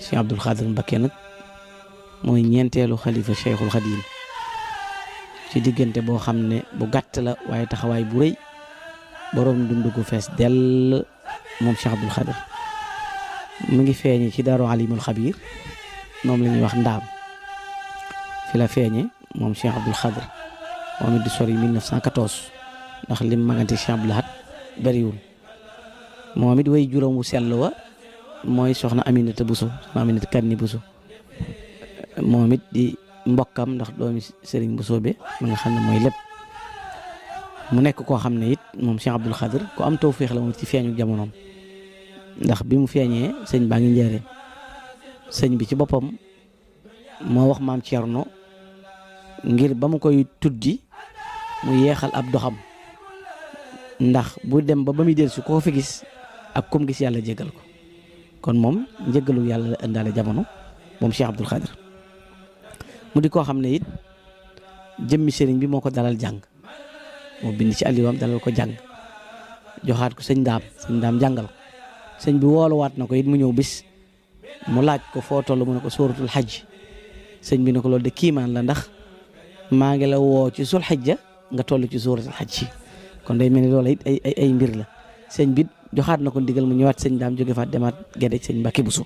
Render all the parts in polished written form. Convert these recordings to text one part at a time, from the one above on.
Cheikh Abdoul Khadir Mbacké nag mooy ñeenteelu xalifa Cheikhul Khadim ci diggante boo xam ne bu gàtt la waaye taxawaay bu rëy boroom dund gu fees dell moom Cheikh Abdoul Khadir mu ngi feeñe ci Daaru Alimul Xabiir moom la ñuy wax ndaam fi la feeñe moom Cheikh Abdoul Khadir moom it di sori 1914 ndax lim magante Cheikh Abdoul Ahad bariwul moom it way juróom wu sell wa mooy soxna Aminata Bousso soxna Aminata Kanni Bousso moom it di mbokkam ndax doomi Serigne Bousso be ma nga xam ne mooy lépp mu nekk koo xam ne it moom Cheikh Abdoul Khadir ku am tawféex la moom ci feeñu jamonoom ndax bi mu feeñee sëñ baa ngi njëriñ sëñ bi ci boppam moo wax maam Thierno ngir ba mu koy tuddi mu yeexal ab doxam ndax bu dem ba muy dellu si koo fi gis ak kum gis yàlla jégal ko kon moom njëgalu yàlla la indaale jamono moom Cheikh Abdoul Khadir mu di koo xam ne it jëmmi sëriñ bi moo ko dalal jàng moo bind ci alliwaam dalal ko jàng joxaat ko sëñ daam jàngal ko sëñ bi wooluwaat na ko it mu ñëw bis mu laaj ko foo toll mu ne ko sóoratul xajj sëñ bi ne ko loolu de kiimaan la ndax maa ngi la woo ci sul xajja nga toll ci sóoratul xajj kon day mel ni loolu it ay mbir la sëñ bi joxaat na ko ndigal mu ñëwaat sëñ daam jóge faat demaat Gédé sëñ Mbacké Bousso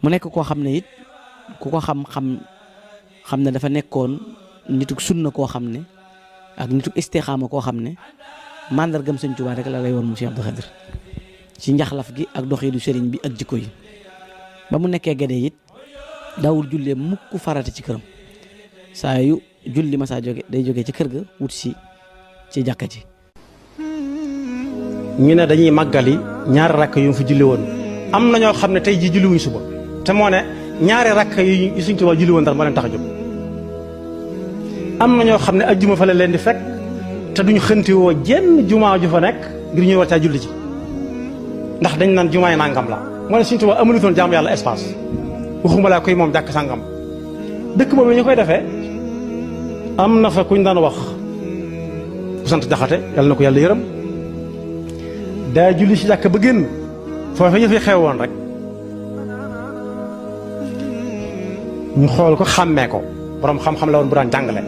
mu nekk koo xam ne it ku ko xam ne dafa nekkoon nituk sunna koo xam ne ak nituk istixaama koo xam ne màndargam sëñ Tuubaa rek la lay woon mu Cheikh Abdoul Khadir ci njaxlaf gi ak doxiidu sëriñ bi ak jikko yi ba mu nekkee Gédé it daawul jullee mukk farata ci këram saa yu julli ma saa jóge day jógee ci kër ga wut si ci jàkka ji ñu ne dañuy màggali ñaari rakk yu mu fi julli woon am na ñoo xam ne tey jii julliwuñ suba te moo ne ñaari rakk yu Sëñ Tuubaa julli woon dara moo leen tax a jóg am na ñoo xam ne ajjuma fa la leen di fekk te duñ xënti woo jenn jumaa ju fa nekk ngir ñu war caa julli ci ndax dañ naan jumaay nangam la moo ne Sëñ Tuubaa amalutoon jaamu yàlla espace waxuma laa koy moom jàkk sàngam dëkk boobu ñu koy defee am na fa kuñ daan wax ku sant Jaxate yàlla na ko yàlla yërëm daa julli ci jàkk ba génn foofa yëf yi xew woon rek ñu xool ko xàmmee ko borom xam-xam la woon bu daan jàngale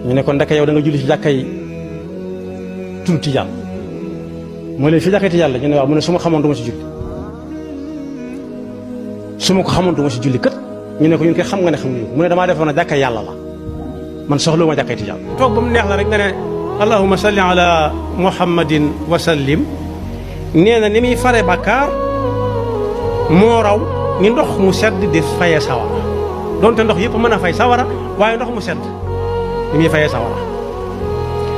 ñu ne ko ndeke yow da nga julli ci jàkkay turu Tijaan mooy leen fi jàkkay Tijaan la ñu ne waaw mu ne su ma xamoon du ma ci julli su ma ko xamoon du ma ci julli kët ñu ne ko ñun koy xam nga ne xam nga mu ne damaa defoon na jàkkay yàlla la man soxlawuma jàkkay Tijaan toog ba mu neex la rek nga ne allahumma salli ala muhammadin wa sallim nee na ni muy fare bàkkaar moo raw ni ndox mu sedd di faye sawara donte ndox yëpp mën a fay sawara waaye ndox mu sedd ni muy fayee sawara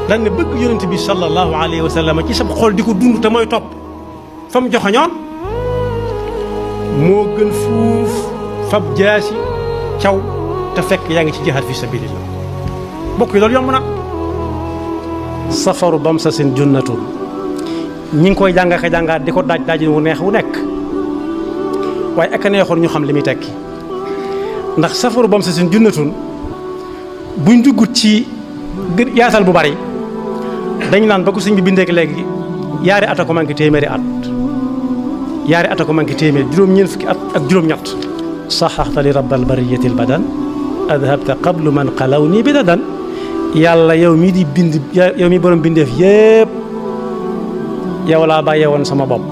dañ ne bëgg yonent bi sallallahu alayhi wa sallam ci sa xol di ko dund te mooy topp fa mu joxoñoon moo gën fuuf fab jaasi caw te fekk yaa ngi ci jihaad fi sabilillah bokk yi loolu yomb na safaru bamsasin junnatun ñi ngi koy jànga ka jàngaat di ko daajin wu neex wu nekk waaye ak a neexoon ñu xam li muy tekki ndax safaru bamsasin junnatun buñ duggut ci yaatal bu bari dañ naan ba ko sëñ bi bindeek léegi yaari at a ko manqué téeméeri at yaari at a ko manqué téeméeri juróom-ñeent fukki at ak juróom-ñett saxaxta li rabbal bariyati l badan adhabta qablu man xalaw nii bi dadan yàlla yow mii di bind yow mi borom bindeef yépp yow laa bàyyee woon sama bopp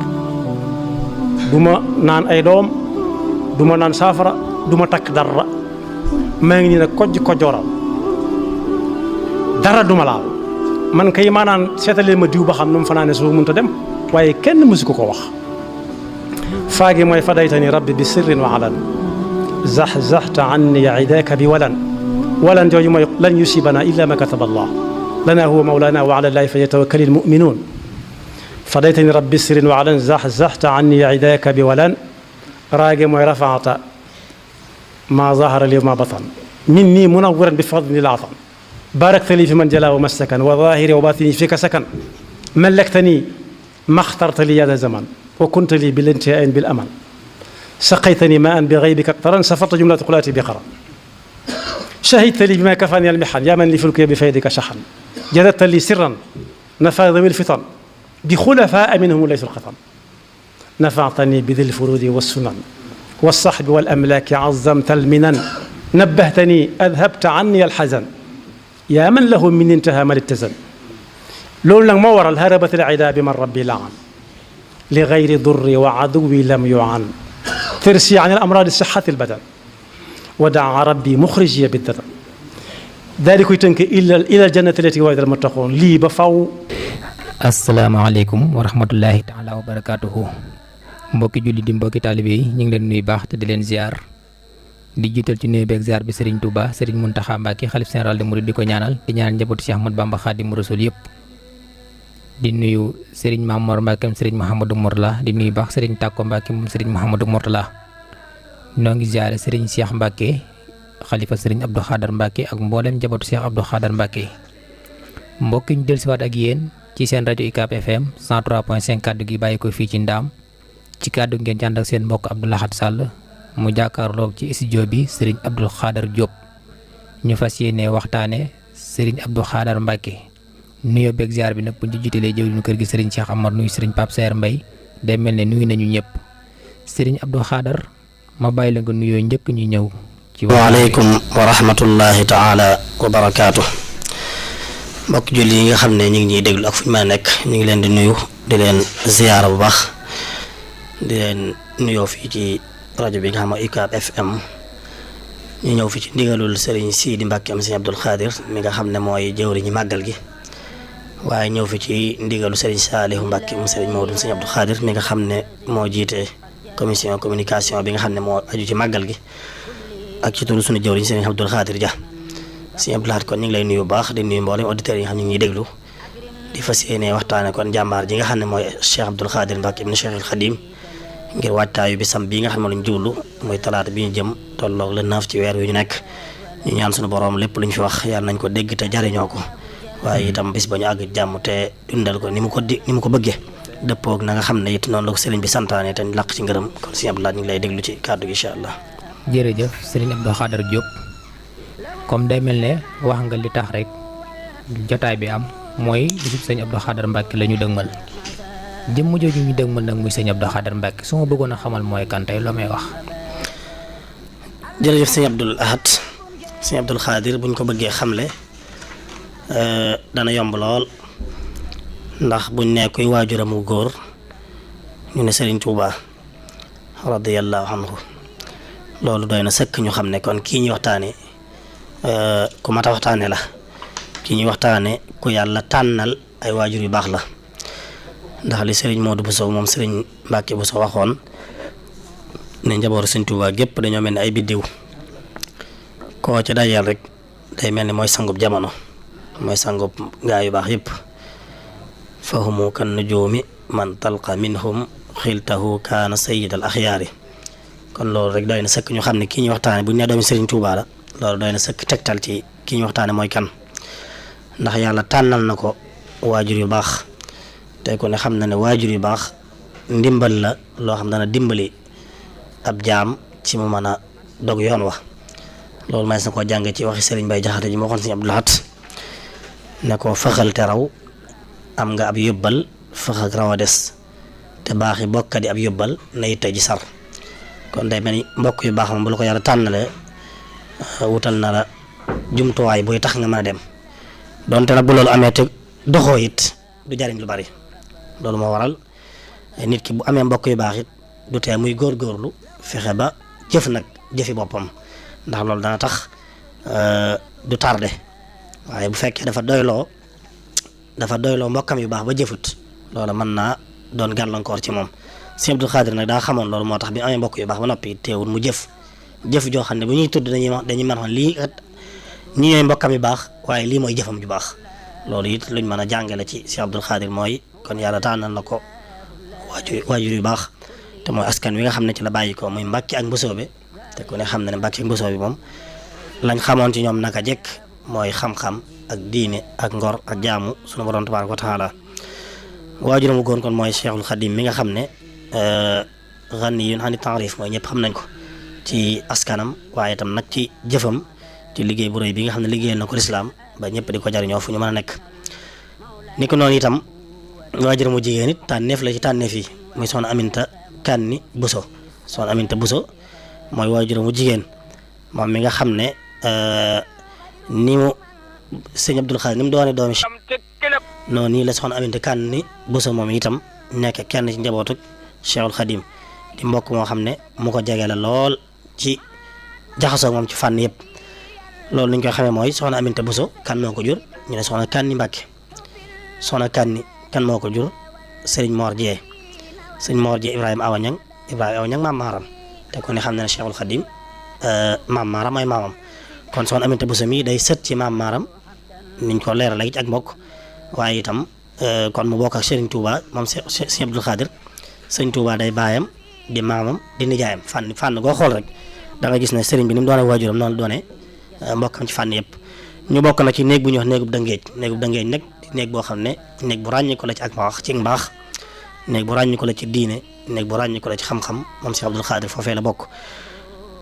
du ma naan ay doom du ma naan saafara du ma takk dara maa ngi nii nag kojjooral dara du ma laal man kay maanaan seetalee ma diw ba xam nu mu fanaane soo mënta dem waaye kenn mësu ko wax faagi mooy fadaytani rabbi bi sirrin wa alan zaxzaxta anni idaaka bi walan jooju mooy lan yusibana illa ma kataba allah lana huwa mawlana wa ala allahi falyatawakkali almuminuun fadaytani rabbi sirrin wa alan zaxzaxta anni idaaka bi walan raage mooy rafaata ma zahara li ma batan minni munawwiran bi fadli laatan barakta li fi man jala wa masakan wa zahiri wa batini fika sakan ملكتني ما اخترت لي هذا الزمان وكنت لي بالانتهاء بالأمل سقيتني ماء بغيبك اقترا سفرت جملة قلاتي بقرا شهدت لي بما كفاني المحن يا من لفلك بفيدك شحن جددت لي سرا نفى ذوي الفطن بخلفاء منهم ليس الخطن نفعتني بذي الفروض والسنن والصحب والأملاك عظمت المنن نبهتني أذهبت عني الحزن يا من له من انتهى ما الاتزن loolu nag moo waral harabat al-ida bi man rabbi laan li gayri durri wa aduwi lam yuan firsi an al-amradi sihhati al-badan wa daa rabbi muxrijiya biddadan daal di koy tënk ila jannati lati wa'ida al-muttaqun lii ba faw. asalaamaaleykum wa rahmatullahi taala wa barakaatuhu. mbokki julli di mbokki taalibe yi ñu ngi leen nuyu baax te di leen ziar di jiital ci nuyu beeg ziar bi Serigne Touba Serigne Mountakha Mbacké xalif général des mourides di ko ñaanal di ñaanal njabootu Cheikh Ahmadou Bamba Khadimu Rasul yëpp. di nuyu Serigne Mamor Mbacké Serigne Mouhamadou Mourtala di nuyu baax Serigne Takko Mbacké moom Serigne Mouhamadou Mourtala noo ngi ziare Serigne Cheikh Mbacké xalifa Serigne Abdou Khadar Mbacké ak mboolem njabootu Cheikh Abdou Khadar Mbacké. mbokk ñu dellusiwaat ak yéen ci seen rajo UCAB FM 103.5 kaddu gi bàyyi ko fii ci Ndaam ci kaddu ngeen ci ànd ak seen mbokk Abdou Lahad Sall mu jàkkaarloog ci studio bi Serigne Abdou Khadar Diop ñu fas yéene waxtaane Serigne Abdou Khadar Mbacké nuyoo beeg ziar bi nag bu ñu jiitalee jëwriñu kër gi Serigne Cheikh Amar nuyu Serigne Pape Saer Mbaye day mel ne nuyu nañu ñëpp Serigne Abdou Khadar ma bàyyi la nga nuyoo njëkk ñu ñëw. ci waaleykum wa rahmatullahi taala wa barakaatu. mbokk julli yi nga xam ne ñu ngi ñuy déglu ak fu ñu mën a nekk ñu ngi leen di nuyu di leen ziyaara bu baax di leen nuyoo fii ci rajo bi nga xam ne UCAB FM ñu ñëw fi ci ndigalul Serigne Sidi Mbacké am Serigne Abdou Khadar mi nga xam ne mooy jëwriñu màggal gi waaye ñëw fi ci ndigalu Serigne Saliou Mbacké am Serigne Maodo Serigne Abdou Khadar mi nga xam ne moo jiite commission communication bi nga xam ne moo aju ci màggal gi ak ci turu sunu jëwriñ Serigne Abdou Khadar Dia. Sëñ Abdou Lahad kon ñu ngi lay nuyu bu baax di nuyu mboolem auditeurs yi nga xam ne ñu ngi déglu di fas yéene waxtaane kon jàmbaar ji nga xam ne mooy Cheikh Abdou Khadar Mbacké ibn Cheikh al Khadim ngir waajtaayu bisam bii nga xam ne lañ jublu mooy talaata bi ñu jëm tolloog le 9 ci weer wi ñu nekk ñu ñaan suñu borom lépp lu ñu fi wax yàlla nañ ko dégg te jariñoo ko waaye itam bis ba ñu àgg jàmm te dundal ko ni mu ko bëggee dëppoog na nga xam ne it noonu la ko sëriñ bi santaane te ñu làq ci ngërëm kon Sëñ Abdou Lahad ñu ngi lay déglu ci kàddu gi incha allah. jërëjëf Serigne Abdou Khadar Diop comme day mel ne wax nga li tax rek jotaay bi am mooy bisub Sëñ Abdou Khadar Mbacké la ñu dëgmal jëmm jooju ñu dëgmal nag muy Sëñ Abdou Khadar Mbacké su ma bëggoon a xamal mooy kan tey loo may wax. jërëjëf Sëñ Abdou Lahad Sëñ Abdou Khadar buñ ko bëggee xamle dana yomb lool ndax buñ ne kuy waajuramu góor ñu ne Serigne Touba radiyallahu anhu loolu doy na sëkk ñu xam ne kon kii ñuy waxtaane ku mat a waxtaane la kii ñuy waxtaane ku yàlla tànnal ay waajur yu baax la ndax li Serigne Modou Bousso moom Serigne Mbacké Bousso waxoon ne njabootu Serigne Touba gépp dañoo mel ni ay biddiw koo ci dajeel rek day mel ni mooy sangub jamono mooy sangub gaa yu baax yëpp fahumu kan nujuumi man talqa minhum xiltahu kaana sayyid al axyaari kon loolu rek doy na sëkk ñu xam ne kii ñuy waxtaane bu ñu nee doomi Serigne Touba la loolu doy na sëkk tegtal ci kii ñu waxtaane mooy kan ndax yàlla tànnal na ko waajur yu baax te ko ne xam na ne waajur yu baax ndimbal la loo xam dana dimbali ab jaam ci mu mën a dog yoon wa loolu may na koo jànge ci waxi Serigne Baye Jaxate ji moo waxoon Sëñ Abdou Lahad ne ko faxal te raw am nga ab yóbbal fax ak raw a des te baax yi bokkat yi ab yóbbal na yitte ji sar kon day mel ni mbokk yu baax moom bu la ko yàlla tànnalee wutal na la jumtuwaay buy tax nga mën a dem donte nag bu loolu amee te doxoo it du jariñ lu bari loolu moo waral nit ki bu amee mbokk yu baax it du tee muy góorgóorlu fexe ba jëf nag jëfi boppam ndax loolu dana tax du tardé waaye bu fekkee dafa doyloo mbokkam yu baax ba jëfut loolu mën naa doon gàllankoor ci moom Sëñ Abdou Khadar nag daa xamoon loolu moo tax bi amee mbokk yu baax ba noppi teewul mu jëf joo xam ne bu ñuy tudd dañuy mën a xam lii kat ñi ñooy mbokkam yu baax waaye lii mooy jëfam ju baax loolu it luñ mën a jàngale ci Sëñ Abdou Khadar mooy kon yàlla tànnal na ko waajur yu baax te mooy askan wi nga xam ne ci la bàyyi ko muy Mbacké ak Mbusoobe te ku ne xam na ne Mbacké ak Mbusoobe moom lañ xamoon ci ñoom naka jekk mooy xam-xam ak diine ak ngor ak jaamu sunu borom tabaaraka wa taala waajuram mu góor kon mooy Cheikhul Khadim mi nga xam ne ganiyun ani taarif mooy ñëpp xam nañ ko ci askanam waaye itam nag ci jëfam ci liggéey bu rëy bi nga xam ne liggéeyal na ko lislaam ba ñëpp di ko jariñoo fu ñu mën a nekk ni ko noonu itam waajur mu jigéen it tànneef la ci tànneef yi muy soxna Aminta Kanni Buso soxna Aminta Buso mooy waajuram wu jigéen moom mi nga xam ne ni mu sëñ Abdul Xaadir ni mu doone doomi noonu nii la soxna Aminta Kanni Buso moom itam nekk kenn ci njabootu Cheikhul Khadim di mbokk moo xam ne mu ko jege la lool ci jaxasoo moom ci fànn yëpp loolu li ñu koy xamee mooy soxna Aminta Buso kan moo ko jur ñu ne soxna Kanni Mbàkke soxna Kanni kan moo ko jur sëriñ Mor Jee Ibrahima Awa Ñang maam maaram te ko ne xam ne ne Cheikhul Khadim maam maaram ay maamam kon soxna Aminta Buso mii day sët ci maam maaram niñ ko leeral léegi ci ak mbokk waaye itam kon mu bokk ak Serigne Touba moom Serigne Abdul Khadir Serigne Touba day baayam di maamam di nijaayam fànn goo xool rek da nga gis ne Serigne bi ni mu doone waajuram noonu doone mbokkam ci fànn yëpp ñu bokk na ci néeg bu ñuy wax néegub dëngeej nag néeg boo xam ne néeg bu ràññi ko la ci ak mbaax ci mbaax néeg bu ràññi ko la ci diine néeg bu ràññi ko la ci xam-xam moom Serigne Abdul Khadir foofee la bokk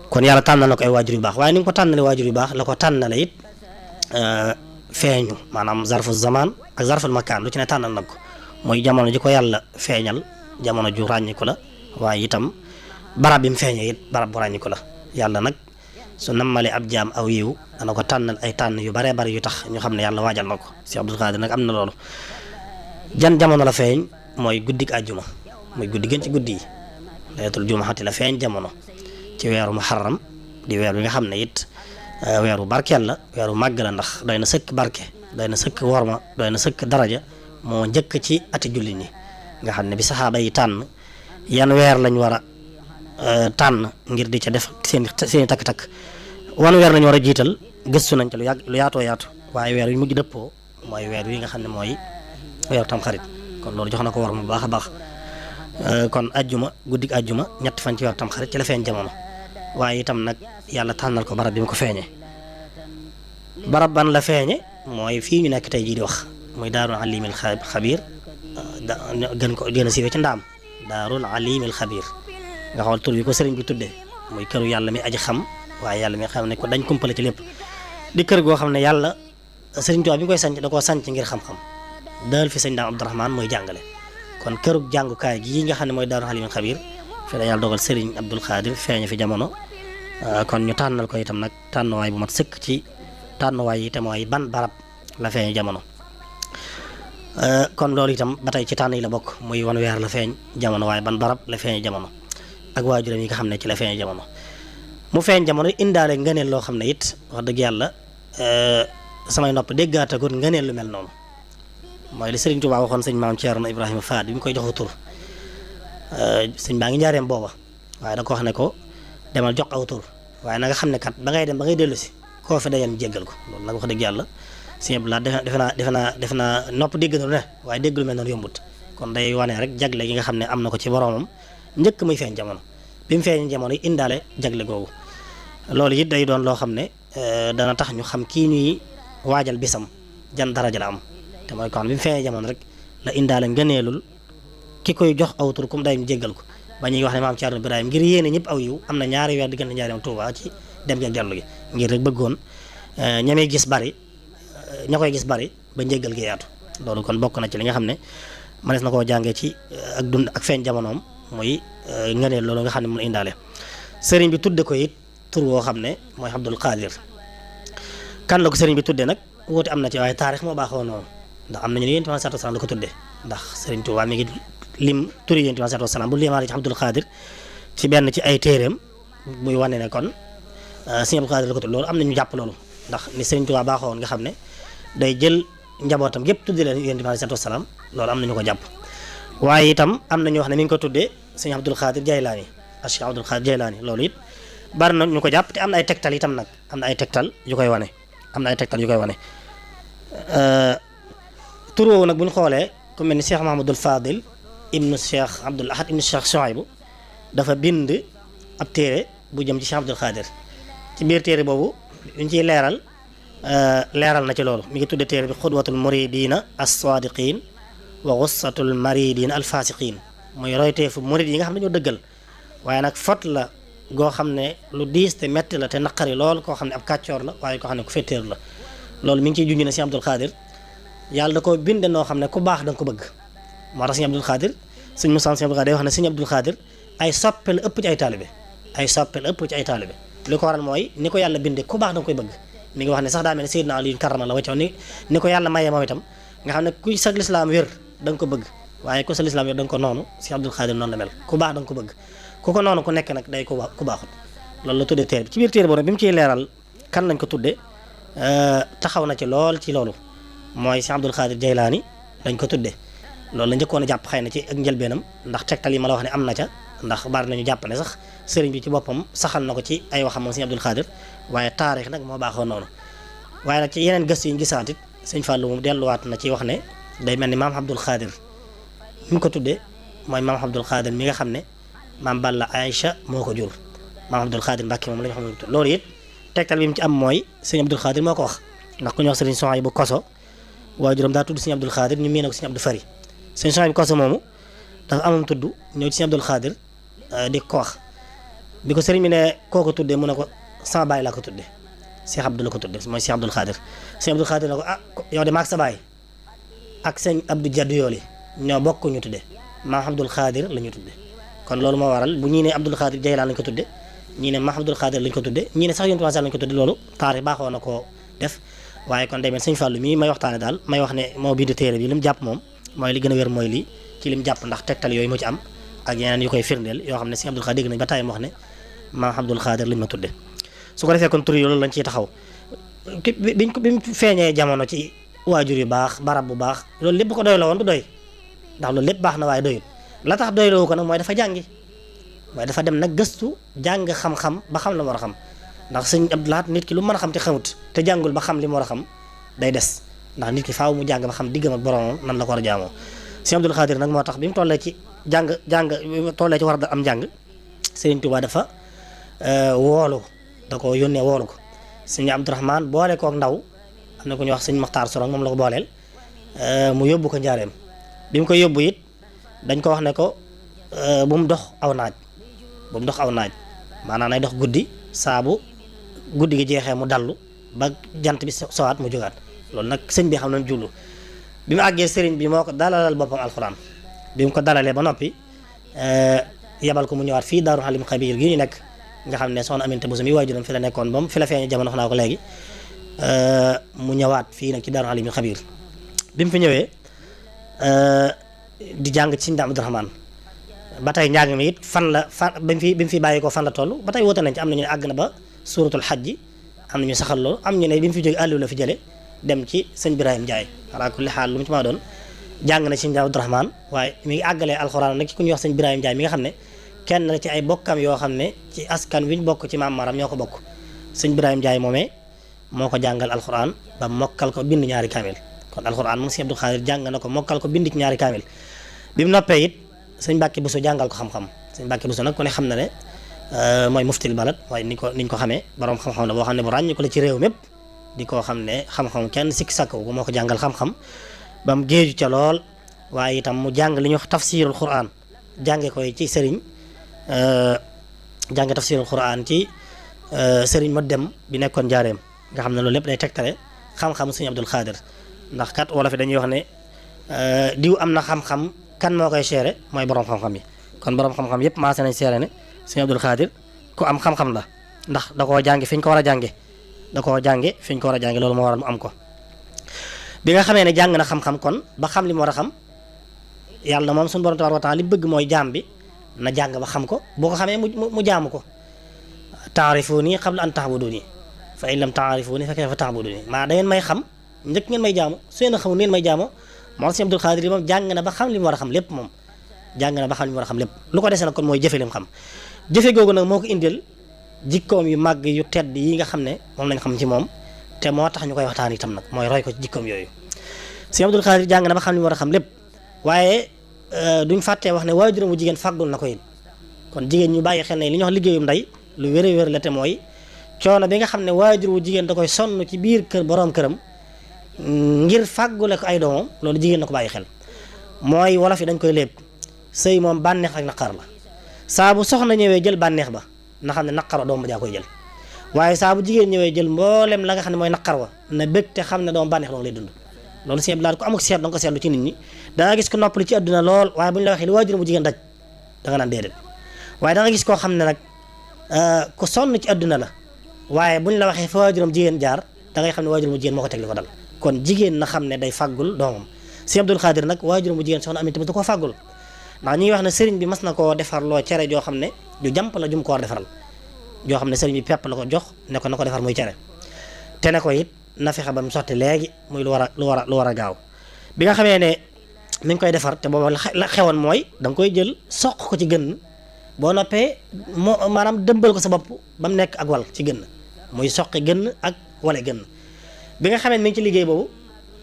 kon yàlla tànnal na ko ay waajur yu baax waaye ni nga ko tànnale waajur yu baax la ko tànnale it feeñu maanaam zarfu zaman ak zarful makaan lu ci ne tànnal nag ko mooy jamono ji ko yàlla feeñal jamono ju ràññiku la waaye itam barab bi mu feeñee it barab bu ràññiku la yàlla nag su nammalee ab jaam aw yiw dana ko tànnal ay tànn yu baree bari yu tax ñu xam ne yàlla waajal na ko si Abdul Xaadir nag am na loolu jan jamono la feeñ mooy guddik àjjuma mooy guddi gën ci guddi yi laylatul jumaati la feeñ jamono ci weeru muharram di weer bi nga xam ne it weeru barkeel la weeru màgg la ndax doy na sëkk barke doy na sëkk worma doy na sëkk daraja moo njëkk ci ati jullit ñi nga xam ne bi saxaaba yi tànn yan weer lañ war a tànn ngir di ca def seeni takk-takk wan weer lañ war a jiital gëstu nañ ca lu yaatoo yaatu waaye weer yu mujj dëppoo mooy weer wi nga xam ne mooy weeru tamxarit kon loolu jox na ko war mu baax a baax kon ajjuma guddik ajjuma ñetti fan ci weeru tamxarit ci la feeñ jamono waaye itam nag yàlla tànnal ko barab bi mu ko feeñee barab ban la feeñe mooy fii ñu nekk tey jii di wax muy daarul alimil xabir gën a siiwee ci ndaam daarul alimil xabir nga xool tur bi ko sëriñ bi tuddee muy këru yàlla mi aji xam waaye yàlla mi xam ne ko dañ kumpale ci lépp di kër goo xam ne yàlla sëriñ Tuubaa bi koy sanc da koo sanc ngir xam-xam daal fi sëñ Daam Abdourahmane mooy jàngale kon kërug jàngukaay gi nga xam ne mooy daarul alimil xabir fi la yàlla dogal sëriñ Abdul Xaadir feeñe fi jamono kon ñu tànnal ko itam nag tànnuwaay bu mat sëkk ci tànnuwaay yi te mooy ban barab la feeñ jamono kon loolu itam ba tey ci tànn yi la bokk muy wan weer la feeñ jamono waaye ban barab la feeñ jamono ak waajuram yi nga xam ne ci la feeñ jamono mu feeñ jamono indaale ngëneel loo xam ne it wax dëgg yàlla samay nopp déggaatagut ngëneel lu mel noonu mooy li Sëriñ Tuubaa waxoon sëñ maam Ceerno Ibrahima Faat bi mu koy joxu tur sëñ baa ngi njaareem booba waaye da ko wax ne ko demal jox aw tur waaye na nga xam ne kat ba ngay dem ba ngay dellu si koo fi dajal jéggal ko loolu nag wax dëgg yàlla sëñ Abdou defe naa nopp dégg na lu ne waaye dégg lu mel noonu yombut kon day wane rek jagle gi nga xam ne am na ko ci boromam njëkk muy feeñ jamono bi mu feeñ jamono yi indaale jagle googu loolu it day doon loo xam ne dana tax ñu xam kii ñuy waajal bisam jan daraja la am te mooy ko xam bi mu feeñee jamono rek la indaale ngëneelul ki koy jox aw tur kum day ñu jéggal ko ba ñuy wax ne maam Thierno Ibrahima ngir yéene ñëpp aw yiw am na ñaari weer diggante Njaaréem Tuuba ci dem gi ak dellu gi ngir rek bëggoon ña koy gis bari ba njéggal gi yaatu loolu kon bokk na ci li nga xam ne mënees na koo jàngee ci ak dund ak feeñ jamonoom muy ngëneel loolu nga xam ne mun indaale sëriñ bi tudde ko it tur woo xam ne mooy Abdul Xaadir kan la ko sëriñ bi tudde nag wuute am na ci waaye taarix moo baaxoo noonu ndax am nañu ne Yonent bi sallallahu alayhi wasallam la ko tudde ndax sëriñ Tuubaa mi ngi lim turi Yonent bi sallallahu alayhi wasallam bu limaale ci Abdul Xaadir ci benn ci ay téeréem muy wane ne kon sëriñ Abdul Xaadir la ko tudde loolu am nañu jàpp loolu ndax ni sëriñ Tuubaa baaxoo woon nga xam ne day jël njabootam gépp tudde leen Yonent bi sallallahu alayhi wasallam loolu am nañu ko jàpp waaye itam am na ñu wax ne mi ngi ko tuddee sëñ Abdul Xaadir Jaylaani Cheikh Abdul Xaadir Jaylaani loolu it bari na ñu ko jàpp te am na ay tegtal itam nag am na ay tegtal yu koy wane tur woowu nag bu ñu xoolee ku mel ni Cheikh Mahamadul Fadil ibnu Cheikh Abdul Ahad ibnu Cheikh Souhaïbou dafa bind ab téere bu jëm ci Cheikh Abdul Xaadir ci biir téere boobu ñu ciy leeral na ci loolu mi ngi tudde téere bi xudwatul muridina as-sadiqin wa gussatul maridin alfasiqin muy royteefu murid yi nga xam ne ñoo dëggal waaye nag fot la goo xam ne lu diis te metti la te naqari lool koo xam ne ab kàccoor la waaye koo xam ne ku fetteeru la loolu mi ngi ciy junj ne Sëñ Abdul Xaadir yàlla da ko binde noo xam ne ku baax da nga ko bëgg moo tax Sëñ Abdul Xaadir Sëñ Musaa Sëñ Abdul Xaadir day wax ne Sëñ Abdul Xaadir ay soppe la ëpp ci ay taalibe ay soppe la ëpp ci ay taalibe li ko waral mooy ni ko yàlla bindee ku baax da nga koy bëgg mi ngi wax ne sax daa mel ne Seydina Ali karama la waccaw ni ko yàlla mayee moom itam nga xam ne kuy sa lislaam wér da nga ko bëgg waaye ku sa lislaam wér da nga ko noonu si Abdul Xaadir noonu la mel ku baax da nga ko bëgg ku ko noonu ku nekk nag day ku baaxut loolu la tuddee téere bi ci biir téere boobu bi mu ciy leeral kan lañ ko tuddee taxaw na ci lool ci loolu mooy si Abdul Xaadir Jaylaani lañ ko tuddee loolu la njëkkoon a jàpp xëy na ci ak njëlbeenam ndax tegtal yi ma la wax ne am na ca ndax bari nañu jàpp ne sax sëriñ bi ci boppam saxal na ko ci ay waxam moom sëñ Abdul Xaadir waaye taarix nag moo baaxoo noonu waaye nag ci yeneen gëstu yi ñu gisaat it sëñ Fallou moom delluwaat na ci wax ne day mel ni maam Abdul Xaadir mi mu ko tuddee mooy maam Abdul Xaadir mi nga xam ne maam Balla Aïcha moo ko jur maam Abdul Xaadir Mbàkke moom la ñu xam loolu it tegtal bi mu ci am mooy sëñ Abdul Xaadir moo ko wax ndax ku ñu wax sëriñ Soxay bu Koso waajuram daa tudd sëñ Abdul Xaadir ñu miin ko sëñ Abdou Fari sëñ Soxay bu Koso moomu dafa amam tudd ñëw ci sëñ Abdul Xaadir di ko wax bi ko sëriñ bi ne koo ko tuddee mu ne ko sama baay laa ko tuddee Cheikh Abdou la ko tuddee mooy Cheikh Abdul Xaadir sëñ Abdul Xaadir ne ko yow de maag sa baay ak sëñ Abdou Jaddu yooli ñoo bokk ñu tuddee maam Abdul Xaadir la ñu tuddee kon loolu moo waral bu ñii ne Abdul Xaadir Jaylaan lañ ko tuddee ñii ne maam Abdul Xaadir lañ ko tuddee ñii ne sax yonent lañ ko tuddee loolu taarix baaxoo na koo def waaye kon day mel sëñ Fallou mii may waxtaane daal may wax ne moo bind téere bi li mu jàpp moom mooy li gën a wér mooy lii ci li mu jàpp ndax tegtal yooyu moo ci am ak yeneen yu koy firndeel yoo xam ne sëñ Abdul Xaadir dégg nañ ba tàyyi mu wax ne maam Abdul Xaadir lañ ma tuddee su ko defee kon tur yi loolu lañ ciy taxaw bi mu feeñee jamono ci waajur yu baax barab bu baax loolu lépp ko doy la woon du doy ndax loolu lépp baax na waaye doyul la tax doy loo ko nag mooy dafa jàngi mooy dafa dem nag gëstu jàng xam-xam ba xam la mu war a xam ndax sëñ Abdou Lahad nit ki lu mën a xam te xamut te jàngul ba xam li mu war a xam day des ndax nit ki faaw mu jàng ba xam diggam ak boromam nan la ko war a jaamoo sëñ Abdul Xaadir nag moo tax bi mu tollee ci tollee ci war a am jàng Sëriñ Tuubaa dafa woolu da ko yónnee woolu ko sëñ Abdourahmane boole kook ndaw am na ku ñuy wax sëñ Maxtaar Sorong moom la ko booleel mu yóbbu ko njaareem bi mu koy yóbbu it dañ ko wax ne ko bu mu dox aw naaj maanaam nay dox guddi saabu guddi gi jeexee mu dallu ba jant bi sowaat mu jógaat loolu nag sëñ bi xam nañ jullu bi mu àggee sëriñ bi moo ko dalalal boppam alxuraan bi mu ko dalalee ba noppi yebal ko mu ñëwaat fii Daaru Halim Xabiir gi ñu nekk nga xam ne soxna Aminta Bousso mi waajuram fi la nekkoon moom fi la feeñee jamono wax naa ko léegi mu ñëwaat fii nag ci Daaru Halim Xabiir bi mu fi ñëwee di jàng ci sëñ Abdourahmane ba tey njàng mi it bi mu fi bàyyi ko fan la toll ba tey woote nañ ci am nañu ne àgg na ba suuratul xajji am nañu saxal loolu am ñu ne bi mu fi jóge àllu la fi jële dem ci sëñ Birahim Ndiaye ala kulli xaal lu mu ci maa doon jàng na ci sëñ Abdourahmane waaye mi ngi àggalee alxuraan nag ci ku ñuy wax sëñ Birahim Ndiaye mi nga xam ne kenn la ci ay bokkam yoo xam ne ci askan wi ñu bokk ci maam Maram ñoo ko bokk sëñ Birahim Ndiaye moomee moo ko jàngal alxuraan ba mokkal ko bind ñaari kaamil kon alxuraan moom sëñ Abdul Xaadir jàng na ko mokkal ko bind ci ñaari kaamil bi mu noppee it sëñ Mbàkke Buso jàngal ko xam-xam sëñ Mbàkke Buso nag ku ne xam na ne mooy muftil balad waaye niñ ko xamee borom xam-xam la boo xam ne bu ràññi ko la ci réew mépp di ko xam ne xam-xam kenn sikki sàkkawu ko moo ko jàngal xam-xam ba mu géeju ca lool waaye itam mu jàng li ñuy wax tafsirul quran jànge koy ci sëriñ jànge tafsirul quran ci sëriñ ma dem bi nekkoon njaareem nga xam ne loolu lépp day tegtale xam-xam sëñ Abdul Xaadir ndax kat wolof yi dañuy wax ne diw am na xam-xam kan moo koy seere mooy borom xam-xam yi kon borom xam-xam yëpp maase nañ seere ne sëñ Abdul Xaadir ku am xam-xam la ndax da koo jànge fi ñu ko war a jànge loolu moo waral mu am ko bi nga xamee ne jàng na xam-xam kon ba xam li mu war a xam yàlla moom suñu borom tabaaraka wa taala li bëgg mooy jaam bi na jàng ba xam ko boo ko xamee mu jaamu ko taarifuuni qabla an ta'buduuni fa in lam taarifuuni fa kayfa ta'buduuni maa da ngeen may xam njëkk ngeen may jaamu su ngeen a xamul ngeen may jaamoo moom sëñ Abdul Xaadir yi moom jàng na ba xam li mu war a xam lépp moom jàng na ba xam li mu war a xam lépp lu ko dese nag kon mooy jëfe li mu xam jëfe googu nag moo ko indil jikkoom yu màgg yu tedd yi nga xam ne moom lañ xam ci moom te moo tax ñu koy waxtaan itam nag mooy roy ko ci jikkoom yooyu sëñ Abdul Xaadir jàng na ba xam li mu war a xam lépp waaye duñ fàttee wax ne waajuram wu jigéen fàggul na ko it kon jigéen ñu bàyyi xel ne li ñuy wax liggéeyum ndey lu wér wér la te mooy coono bi nga xam ne waajur wu jigéen da koy sonn ci biir kër borom këram ngir fàggule ko ay doomam loolu jigéen na ko bàyyi xel mooy wolof yi dañ koy léeb sëy moom bànneex ak naqar la saa bu soxna ñëwee jël bànneex ba na xam ne naqar wa doom ba jaa koy jël waaye saa bu jigéen ñëwee jël mboolem la nga xam ne mooy naqar wa na bëgg te xam ne doom bànneex loolu lay dund loolu sëñ Abdoulaye ko amuk seet da nga ko seetlu ci nit ñi da nga gis ko noppali ci àdduna lool waaye bu ñu la waxee li waajur bu jigéen daj da nga naan déedéet waaye da nga gis koo xam ne nag ku sonn ci adduna la waaye buñ la waxee fa waajuram jigéen jaar da ngay xam ne waajuram jigéen moo ko teg li ko dal kon jigéen na xam ne day fàggul doomam Sëriñ Abdul Xaadir nag waajuram bu jigéen soxna Aminta da koo fàggul ndax ñi ngi wax ne sëriñ bi mas na koo defar loo cere joo xam ne ju jàmp la jum ko war defaral joo xam ne sëriñ bi pepp la ko jox ne ko na ko defar muy cere te ne ko it na fexe ba mu sotti léegi muy lu war a gaaw bi nga xamee ne mi ngi koy defar te booba la xewoon mooy da nga koy jël soq ko ci gën boo noppee maanaam dëmbal ko sa bopp ba mu nekk ak wal ci gën muy soqi gën ak wale gën bi nga xamee mi ngi ci liggéey boobu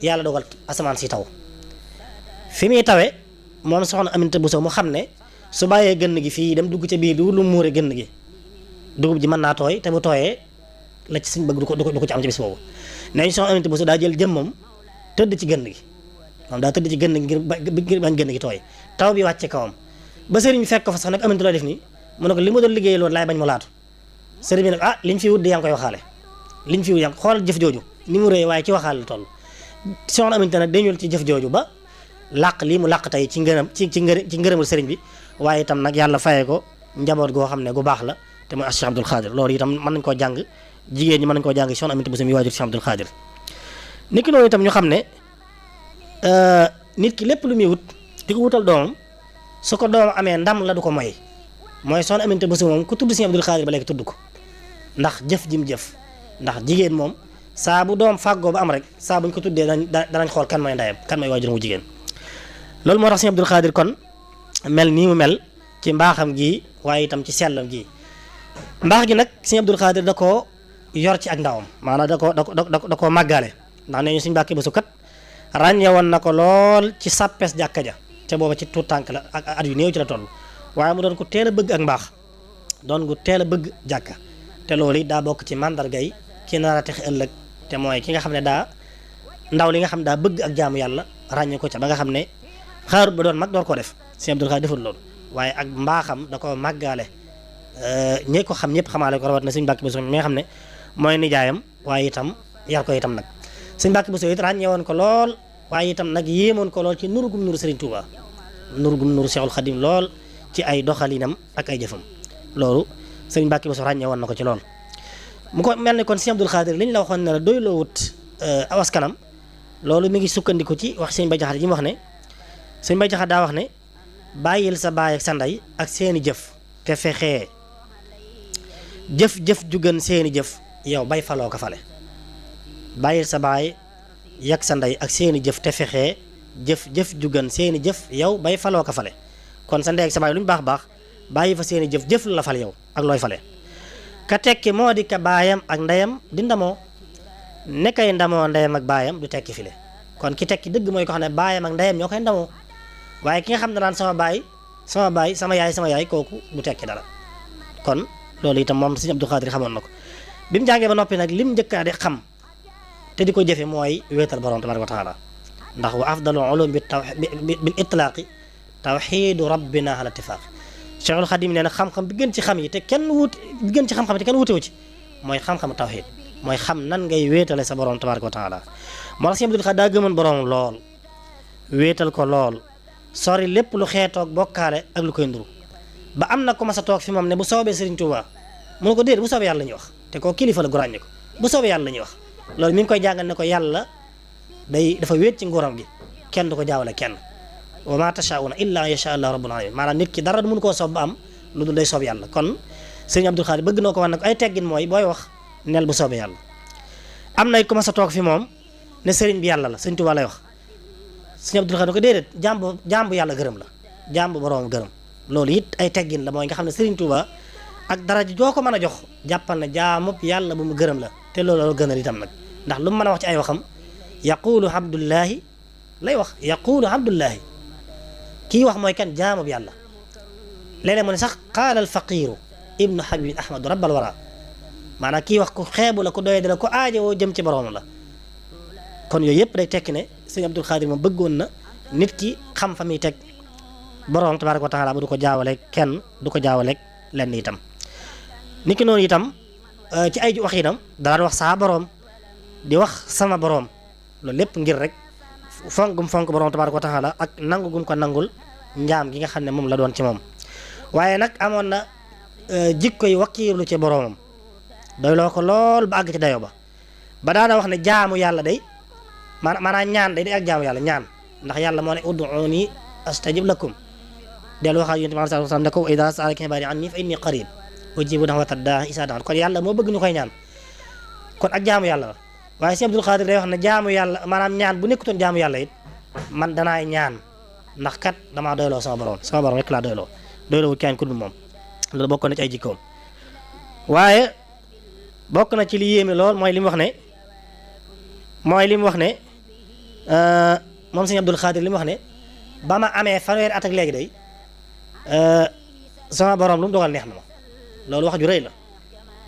yàlla dogal asamaan si taw fi muy tawee moom soxna Aminta Bousso mu xam ne su bàyyee gën gi fii dem dugg ca biir du lu muure gën gi dugub ji mën naa tooy te bu tooyee la ci suñ bëgg du ko ci am ci bis boobu nee soxna Aminta Bousso daa jël jëmmam tëdd ci gën gi moom daa tëdd ci gën gi ngir bañ gën gi tooy taw bi wàcce kawam ba sëriñ bi fekk ko fa sax nag Aminta loo def nii mu ne ko li ma doon liggéey loolu laay bañ mu laatu sëriñ bi nag liñ fi wut di yaa ngi koy waxaale liñ fi wut yaa ngi xoolal jëf jooju ni mu rëy waaye ci waxaale la toll soxna Aminta nag dañul ci jëf jooju ba làq lii mu làq tey ci ngërëmul sëriñ bi waaye itam nag yàlla fayee ko njaboot goo xam ne gu baax la te mooy Cheikh Abdoul Khadir loolu itam mën nañ koo jàng jigéen ñi mën nañ koo jàng soxna Aminta Bousso mi waajur Cheikh Abdoul Khadir niki noonu itam ñu xam ne nit ki lépp lu muy wut di ko wutal doomam su ko doomam amee ndam la du ko mooy soxna Aminta Bousso moom ku tudd Cheikh Abdoul Khadir ba léegi tudd ko ndax jëf jim jëf ndax jigéen moom saa bu doom fàggoo ba am rek saa buñ ko tuddee danañ xool kan mooy ndayam kan mooy waajur mu jigéen loolu moo tax Sëriñ Abdul Xaadir kon mel nii mu mel ci mbaaxam gi waaye itam ci sellam gi mbaax gi nag Sëriñ Abdul Xaadir da koo yor ci ak ndawam maanaam da koo màggaale ndax nee ñu Sëriñ Mbàkke Buso kat ràññe woon na ko lool ci sàppees jàkka ja te booba ci tuut tànk la ak at yu néew ci la toll waaye mu doon ko teel a bëgg ak mbaax doon ko teel a bëgg jàkka te loolu it daa bokk ci màndargay ki nar a texe ëllëg te mooy ki nga xam ne daa ndaw li nga xam daa bëgg ak jaamu yàlla ràññe ko ca ba nga xam ne xaarut ba doon mag door koo def Sëriñ Abdul Xaadir deful loolu waaye ak mbaaxam da ko màggaale ñi ko xam ñëpp xamaale ko rawat na Sëriñ Mbàkke Buso mi nga xam ne mooy nijaayam waaye itam yar ko itam nag Sëriñ Mbàkke Buso it ràññee woon ko lool waaye itam nag yéemoon ko lool ci nuru gum nuru Sëriñ Tuuba nuru gum nuru Seexul Xadim lool ci ay doxalinam ak ay jëfam loolu Sëriñ Mbàkke Buso ràññee woon na ko ci lool mu ko mel ni kon Sëriñ Abdul Xaadir li ñu la waxoon ne la doy loo wut aw askanam loolu mi ngi sukkandiku ci wax Sëriñ Bay Jaxate ji mu wax ne Sëriñ Bay Jaxate daa wax ne bàyyil sa baay ak sa ndey ak seeni jëf te fexee jëf-jëf ju gën seeni jëf yow bay faloo ko fale bàyyil sa baay yak sa ndey ak seeni jëf te fexee jëf-jëf ju gën seeni jëf yow bay faloo ko fale kon sa ndey ak sa baay lu ñu baax bàyyi fa seeni jëf la fal yow ak looy fale ka tekki moo di ka baayam ak ndeyam di ndamoo nekkay ndamoo ndeyam ak baayam du tekki file kon ki tekki dëgg mooy ko xam ne baayam ak ndeyam ñoo koy ndamoo waaye ki nga xam ne daan sama yaay kooku du tekki dara kon loolu itam moom Sëriñ Abdul Xaadir xamoon na ko bi mu jàngee ba noppi nag lim njëkkaa di xam te di ko jëfe mooy wéetal borom tabaaraka wa taala ndax wa afdalu ulum bil itlaaqi tawxiidu rabbina ala ittifaaq Cheikhul Xadim nee na xam-xam bi gën ci xam yi te kenn wutewu ci mooy xam-xamu tawxiid mooy xam nan ngay wéetale sa borom tabaaraka wa taala moo tax Sëriñ Abdul Xaadir daa gëmoon borom lool wéetal ko lool sori lépp lu xeetoog bokkaale ak lu koy nduru ba am na ko mas a toog fi moom ne bu soobee Serigne Touba mu ne ko déedéet bu soobee yàlla la ñuy wax te koo kilifa la gu ràññe ko bu soobee yàlla la ñuy wax loolu mi ngi koy jàngal ne ko yàlla dafa wéet ci nguuram gi kenn du ko jaawale kenn wa ma tashaa'una illa an yasha Allah rabbul alamin maanaam nit ki dara du mënu koo soob ba am lu dul day soob yàlla kon Serigne Abdul Xaadir bëgg na ko wax ne ko ay teggin mooy booy wax neel bu soobee yàlla am na ko mas a toog fi moom ne Serigne bi yàlla la Serigne Touba lay wax Sëriñ Abdul Xaadir ko déedéet jàmbu yàlla gërëm la jàmbu borom gërëm loolu it ay teggin la mooy nga xam ne Sëriñ Tuuba ak daraja joo ko mën a jox jàppal na jaamub yàlla bu mu gërëm la te loolu gënal itam nag ndax lu mu mën a wax ci ay waxam yaqulu abdullahi lay wax yaqulu abdullahi kii wax mooy kan jaamub yàlla léeg-léeg mu ne sax qaala al faqiru ibnu habib ahmadu rabbal wara maanaam kii wax ku xeebu la ku doye di la ku aajowoo jëm ci borom la kon yooyu yëpp day tekki ne Sëriñ Abdul Xaadir moom bëggoon na nit ki xam fa muy teg borom tabaaraka wa taala ba du ko jaawaleeg kenn du ko jaawaleeg lenn itam nit ki noonu itam ci ay wax itam daan wax saa borom di wax sama borom loolu lépp ngir rek fonk borom tabaaraka wa taala ak nangu gum ko nangul njaam gi nga xam ne moom la doon ci moom waaye nag amoon na jikko yi wakkiirlu ci boroomam doyloo ko lool ba àgg ci dayo ba daana wax ne jaamu yàlla day maanaam ñaan day ak jaamu yàlla ñaan ndax yàlla moo ne ud'uuni astajib lakum dellu waxaat yonent bi sallallahu alayhi wasallam ne ko wa idhaa sa'alaka ibaadi anni fa inni qariib ujiibu da'wata daa'i izaa da'aan kon yàlla moo bëgg ñu koy ñaan kon ak jaamu yàlla la waaye Sëñ Abdul Xaadir day wax ne jaamu yàlla maanaam ñaan bu nekkutoon jaamu yàlla it man danaay ñaan ndax kat damaa doyloo sama borom rek laa doyloo wu kenn ku dul moom loolu bokk na ci ay jikkoom waaye bokk na ci li yéeme lool mooy li mu wax ne moom Sëñ Abdul Xaadir li mu wax ne ba ma amee fanweeri at ak léegi day sama borom lu mu dogal neex na ma loolu wax ju rëy la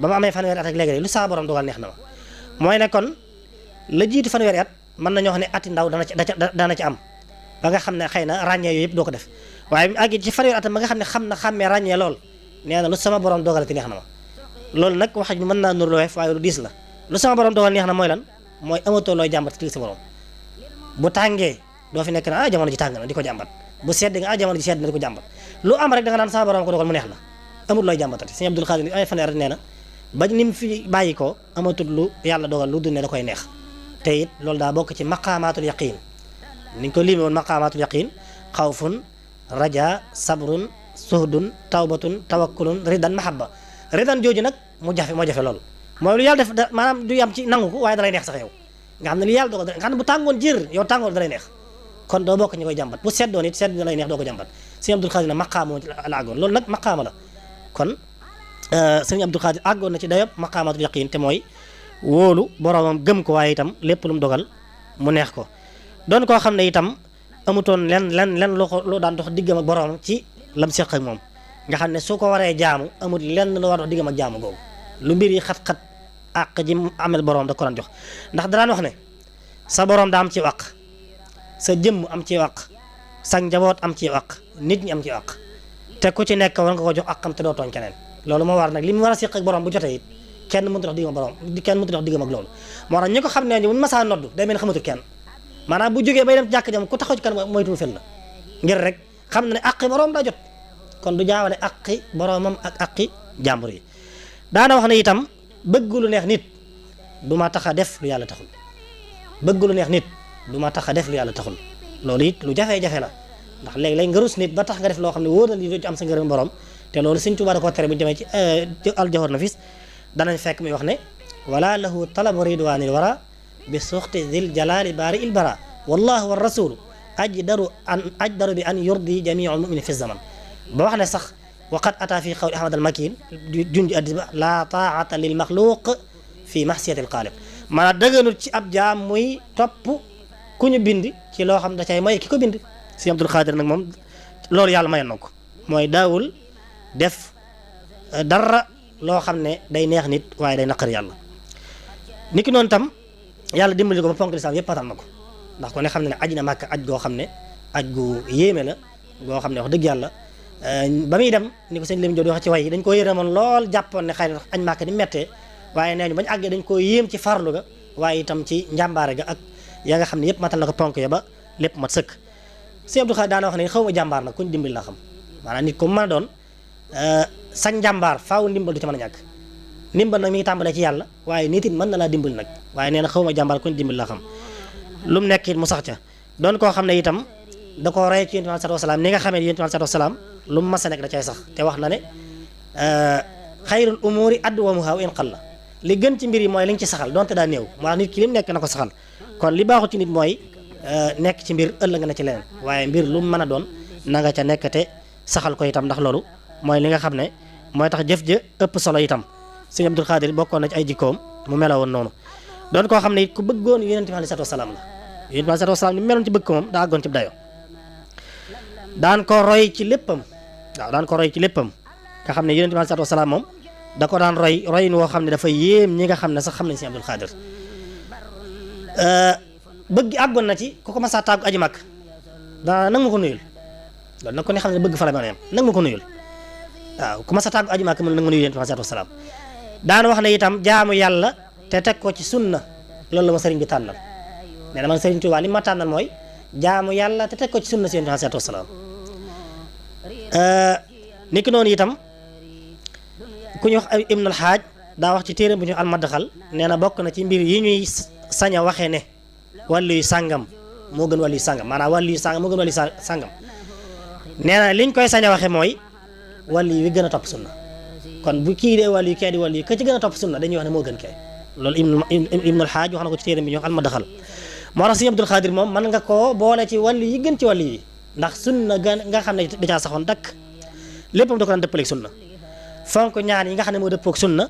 ba ma amee fanweeri at ak léegi day lu sama borom dogal neex na ma mooy ne kon la jiitu fanweeri at mën nañoo wax ne ati ndaw dana ci am ba nga xam ne xëy na ràññee yooyu yëpp doo ko def waaye àgg ci fanweeri at ba nga xam ne xàmmee ràññee lool nee na lu sama borom dogalati neex na ma loolu nag wax ju mën naa nur lu weef waaye lu diis la lu sama borom dogal neex na mooy lan mooy amatoo looy jàmbat ci sa borom bu tàngee doo fi nekk na jamono ji tàng na di ko jàmbat bu sedd nga jamono ji sedd na di ko jàmbat lu am rek da nga naan sama borom ko dogal mu neex la amul looy jàmbatati Sëñ Abdul Xaadir ay fanweeri at nee na ba ni mu fi bàyyi ko amatul lu yàlla dogal lu dul ne da koy neex te it loolu daa bokk ci maqaamaatul yaqiin ni ñu ko limee woon maqaamaatul yaqiin xawfun raja sabrun suhdun tawbatun tawakkulun ridan mahabba ridan jooju nag moo jafe lool mooy lu yàlla def maanaam du yam ci nangu ko waaye dalay neex sax yow nga xam ne li yàlla dogal nga xam ne bu tàngoon jër yow tàngoor dalay neex kon doo bokk ñu koy jàmbat bu seddoon it sedd dalay neex doo ko jàmbat Sëñ Abdul Xaadir na maqaamoo la àggoon loolu nag maqaama la kon Sëñ Abdul Xaadir àggoon na ci dayob maqaamatul yaqiin te mooy wóolu boroomam gëm ko waaye itam lépp lu mu dogal mu neex ko doon koo xam ne itam amutoon len lu daan dox diggam ak boroomam ci lam seq ak moom nga xam ne su ko waree jaamu amul lenn lu war dox diggam ak jaamu googu lu mbir yi xat-xat àq ji amel boroom da ko daan jox ndax daan wax ne sa boroom daa am ci wàq sa jëmm am ci wàq sa njaboot am ci wàq nit ñi am ci wàq te ku ci nekk war nga ko jox àqam te doo tooñ keneen loolu moo war nag li mu war a seq ak boroom bu jotee it kenn mënut a dox diggam ak boroom kenn mënut a dox diggam ak loolu moo tax ñi ko xam ne bu ñu masaa noddu day mel ne xamatul kenn maanaam bu jógee bay dem jàkk jam ku taxaw ci kanam moytul fel la ngir rek xam na ne àqi boroom daa jot kon du jaawale àqi boroomam ak àqi jàmbur yi daana wax ne itam bëgg lu neex nit du ma tax a def lu yàlla taxul bëgg lu neex nit du ma tax a def lu yàlla taxul loolu it lu jafe-jafe la ndax léeg-léeg nga rus nit ba tax nga def loo xam ne wóor na li doo ci am sa ngërëm borom te loolu Sëñ Tuubaa da koo tere bu ñu demee ci Al-Jawhar Nafis danañ fekk muy wax ne wala lahu talabu ridwanil wara bi suxti zil jalali baari il bara wallahu wa rasulu ajdaru bi an yurdi jamiu muminin fi zaman ba wax ne sax waqad ata fi qawli ahmad al makin junj addi ba la taata lil maxluq fi mahsiyati al xaaliq maanaam dëgganul ci ab jaam muy topp ku ñu bind ci loo xam da cay may ki ko bind Sëñ Abdul Xaadir nag moom loolu yàlla mayoon na ko mooy daawul def dara loo xam ne day neex nit waaye day naqar yàlla ni ki noonu tam yàlla dimbali ko ba ponk lislaam yëpp matal na ko ndax ko ne xam ne aj na Màkka aj goo xam ne aj gu yéeme la goo xam ne wax dëgg yàlla ba muy dem ni ko sëñ Lim Jóob di wax ci way yi dañ ko yërëmoon lool jàppoon ne xëy na aj Màkka ni mettee waaye nee ñu bañ àggee dañ ko yéem ci farlu ga waaye itam ci njàmbaare ga ak yaa nga xam ne yëpp matal na ko ponk ya ba lépp mat sëkk Sëñ Abdul Xaadir daana wax ne xaw ma jàmbaar nag kuñ dimbali laa xam maanaam nit ko mën a doon sañ njàmbaar faaw ndimbal du ci mën a ñàkk ndimbal nag mi ngi tàmbalee ci yàlla waaye nit it mën na laa dimbali nag waaye nee na xaw ma jàmbaar kuñ dimbali laa xam lu mu nekk it mu sax ca doon koo xam ne itam da koo rey ci Yonent bi sallallahu alayhi wasallam ni nga xamee Yonent bi sallallahu alayhi wasallam lu mu mas a nekk da cay sax te wax na ne xayrul umuri adwamuha wa in qalla li gën ci mbir yi mooy li nga ci saxal donte daa néew maa nit ki li mu nekk na ko saxal kon li baaxul ci nit mooy nekk ci mbir ëllëg nga ne ci leneen waaye mbir lu mu mën a doon na nga ca nekk te saxal ko itam ndax loolu mooy li nga xam ne mooy tax jëf ja ëpp solo itam Sëñ Abdul Xaadir bokkoon na ci ay jikkoom mu meloo woon noonu doon koo xam ne it ku bëggoon Yonent bi alayhi salaam la Yonent bi alayhi salaam ni meloon ci bëgg ko moom daa àggoon ci dayo daan ko roy ci léppam waaw daan ko roy ci léppam nga xam ne Yonent bi alayhi salaam moom da ko daan roy royin woo xam ne dafa yéem ñi nga xam ne sax xam nañ Sëñ Abdul Xaadir bëgg àggoon na ci ku ko mas a tàggu aji mag daa nag ma ko nuyul loolu nag ko ne xam ne bëgg fa la mën a yem nag ma ko nuyul waaw ku mas a tàggu aji mag mën nag ma nuyu Yonent bi alayhi salaam daan wax ne itam jaamu yàlla te teg ko ci sunna loolu la ma sëriñ bi tànnal nee na man sëriñ Tuubaa li ma tànnal mooy jaamu yàlla te teg ko ci sunna si Yonent bi alayhi salaam niki noonu itam ku ñu wax Ibnul Xaaj daa wax ci téere bu ñu almadxal nee na bokk na ci mbir yi ñuy sañ a waxee ne wàllu yu sàngam moo gën wàllu yu sàngam maanaam wàllu yu sàngam moo gën wàllu yu sàngam nee na liñ koy sañ a waxee mooy wàllu yi gën a topp sunna kon bu kii dee wàllu yu kee di wàllu yi ka ci gën a topp sunna dañuy wax ne moo gën kee loolu Ibnul Xaaj wax na ko ci téere bi ñu wax almadxal moo tax Sëriñ Abdul Xaadir moom mën nga koo boole ci wàllu yi gën ci wàllu yi ndax sunna nga xam ne da caa saxoon dakk léppam da ko daan dëppaleeg sunna fonk ñaan yi nga xam ne moo dëppoog sunna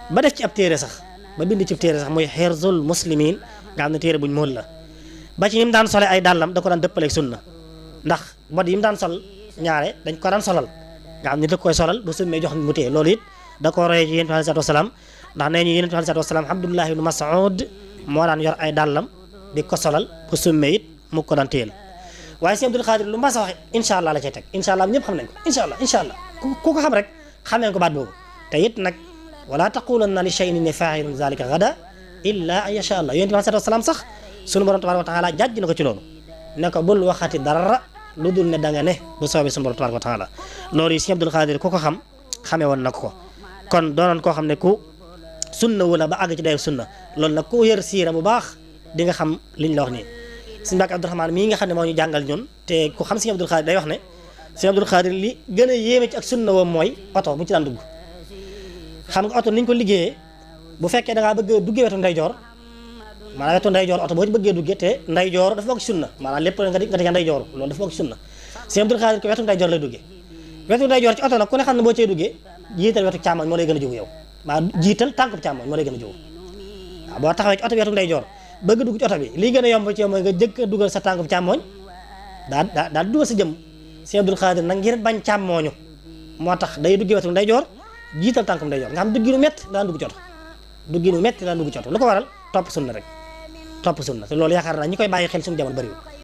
ba def ci ab téere sax ba bind ci ab téere sax muy Hirzul Muslimin nga xam ne téere buñ mool la ba ci ni mu daan sole ay dàllam da ko daan dëppaleeg sunna ndax bot yi mu daan sol ñaare dañ ko daan solal nga xam ne da koy solal bu summee jox mu téye loolu it da ko royee ci Yonent bi alayhi salaatu wasalaam ndax nee ñu Yonent bi alayhi salaatu wasalaam Abdullah ibn Mas'ud moo daan yor ay dàllam di ko solal bu summee it mu ko daan téyel waaye Sëriñ Abdul Xaadir lu mas a wax incha allah la cay teg incha allah ñëpp xam nañ ko incha allah ku ko xam rek xam nañ ko baat boobu te it nag wala taqulanna li shay'in inni fa'ilun zalika gada illa an yasha allah Yonent bi alayhi salaam sax sunu borom tabaraka wa taala jàjj na ko ci loolu ne ko bul waxati dara lu dul ne da nga ne bu soobee sunu borom tabaraka wa taala loolu yi Sëriñ Abdul Xaadir ku ko xam xamee woon na ko kon doonoon koo xam ne ku sunna wala ba àgg ci day sunna loolu nag ku yër siira bu baax di nga xam liñ la wax nii Sëriñ Mbàkke Abdourahmane mii nga xam ne moo ñu jàngal ñun te ku xam Sëriñ Abdul Xaadir day wax ne Sëriñ Abdul Xaadir li gën a yéeme ci ak sunna woom mooy oto bu ci daan dugg xam nga oto niñ ko liggéeyee bu fekkee da ngaa bëgg a duggee wetu ndeyjoor maanaam wetu ndeyjoor oto boo ci bëggee duggee te ndeyjoor dafa bokk ci sunna maanaam lépp nga di ca ndeyjoor loolu dafa bokk ci sunna Sëriñ Abdul Xaadir ko wetu ndeyjoor lay duggee wetu ndeyjoor ci oto nag ku ne xam ne boo cee duggee jiital wetu càmmoñ moo lay gën a jógu yow maa jiital tànkub càmmoñ moo lay gën a jógu waaw boo taxawee ci oto bi wetu ndeyjoor bëgg dugg ci oto bi lii gën a yomb ci yow mooy nga jëkk a dugal sa tànkub càmmoñ daal dugal sa jëm Sëriñ Abdul Xaadir nag ngir bañ càmmooñu moo tax day duggee wetu ndeyjoor jiital tànkub ndeyjoor nga xam dugginu métti daan dugg ci oto dugginu métti daan dugg ci oto lu ko waral topp sunna rek topp sunna te loolu yaakaar naa ñi koy bàyyi xel suñu jamono bëriwul